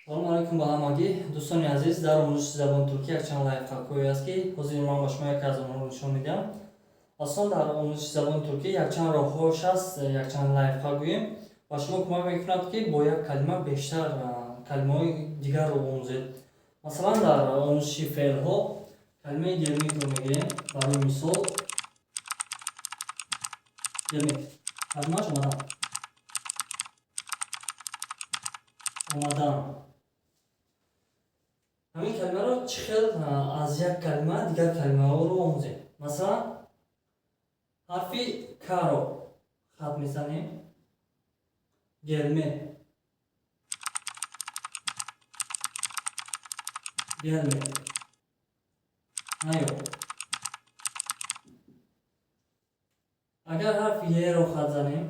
Салому алайкум ба ҳамагӣ, дӯстони азиз. Дар омӯзиши забони туркӣ якчанд лайфхакҳое аст, ки ҳозир ман ба шумо яке аз онҳоро нишон медиҳам. Аслан дар омӯзиши забони туркӣ якчанд роҳҳош аст, якчанд лайфхак гӯем, ба шумо кӯмак мекунад, ки бо як калима бештар калимаҳои дигарро омӯзед. Масалан, дар омӯзиши феълҳо калимаи gelmekро мегирем. Барои мисол, gelmek тарҷумааш омадан, омадан. Ҳамин калимаро чӣ хел аз як калима дигар калимаҳоро омӯзем? Масалан, ҳарфи каро хат мезанем, gelme, gelme, наё. Агар ҳарфи еро хат занем,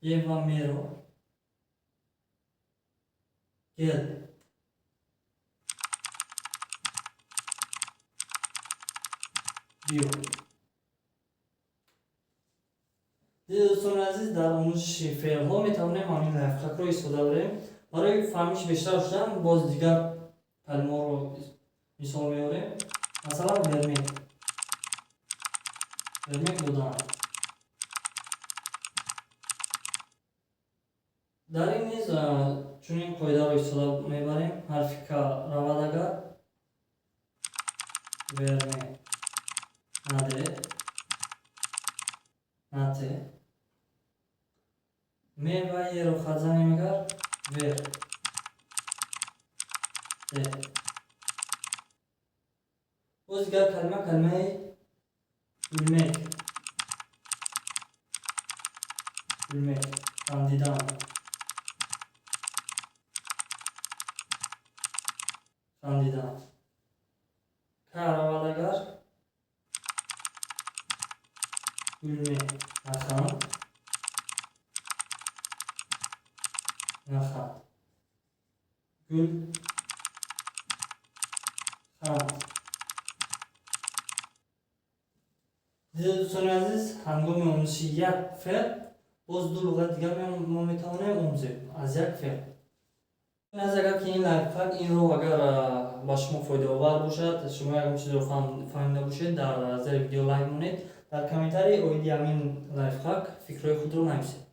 е ва меро, gel, биё. Дӯстони азиз, дар омӯзиши феълҳо метавонем ҳамин лайфхакро истифода барем. Барои фаҳмиш бештар шудан боз дигар калимаҳоро мисол меорем. Масалан, vermek, vermek додан. Дар ин низ чунин қоидаро истифода мебарем: ҳарфи к равад, агар verme, наде, нате. Ме ва еро хат занем, агар ver, де. Боз дигар калима, калимаи gülmek, gülmek, хандидан, хандидан. К равад, агар gülme, наханд, наханд, гул ханд. Дӯстони азиз, ҳангоми омӯзиши як феъл боз ду луғати дигар мо метавонем омӯзем аз як феъл. Аз агар ки ин лайфхак, ин роҳ агар ба шумо фоидаовар бошад, шумо ягон чизро фаҳмида бошед, дар зери видео лайк монед, дар комментарий оиди ҳамин лайфхак фикрҳои худро нависед.